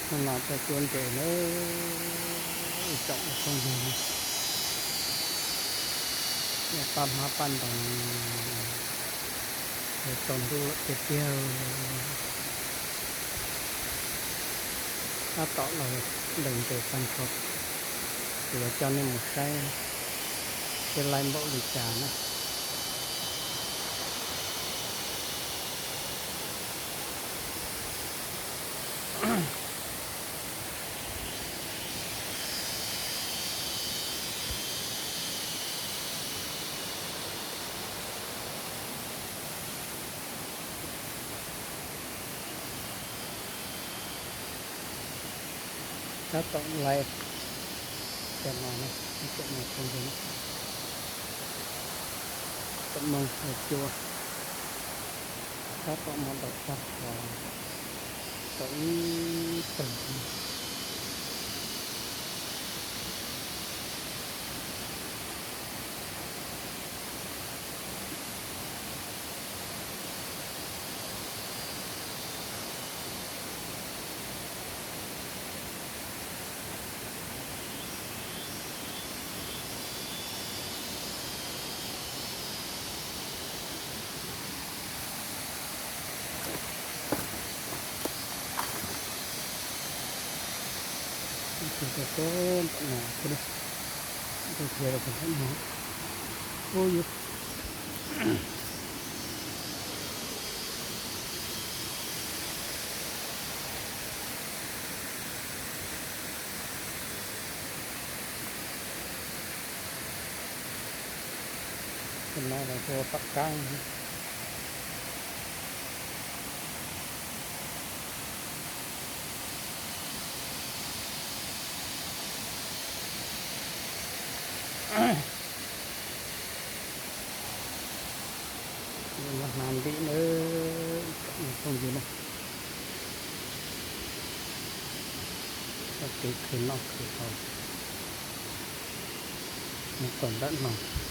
ມັນມາແຕ່ຈວນເດເດີ ອີ່ຈອກອີ່ຄົງເດີ ແມ່ປ້ຳຫາປ້ານດອງ ເດີຕົນດູເຈດຽວ ຖ້າເຕາະເລີຍເດີນເຈກັນຄົບ ຫຼືວ່າເຈົ້ານີ້ໝົດໃຊ້ ເປັນໄລບໍລິຈານນະ. ຖ້າຕ້ອງໄລ່ແຕ່ມານະ ເຈັດໂມງຄົງເດີນ ເຈັດໂມງເສດຈົວ ຖ້າຕ້ອງມາດອກຊອກຊອງ ເກົ້າອີ່ເຕີງ. ເປັນຕາໂຕນຕະໜາພຸ້ນເດ້ ໄປທ່ຽວກັນເນາະ ໂອ້ຍ ເປັນແນວໃດ ເພາະວ່າປາກກາງ ນານດີເດີ ຄົງຢູ່ນະ ສະຕິຄືນອກຄືເກົ່າ ໃນຕອນດະນອນ.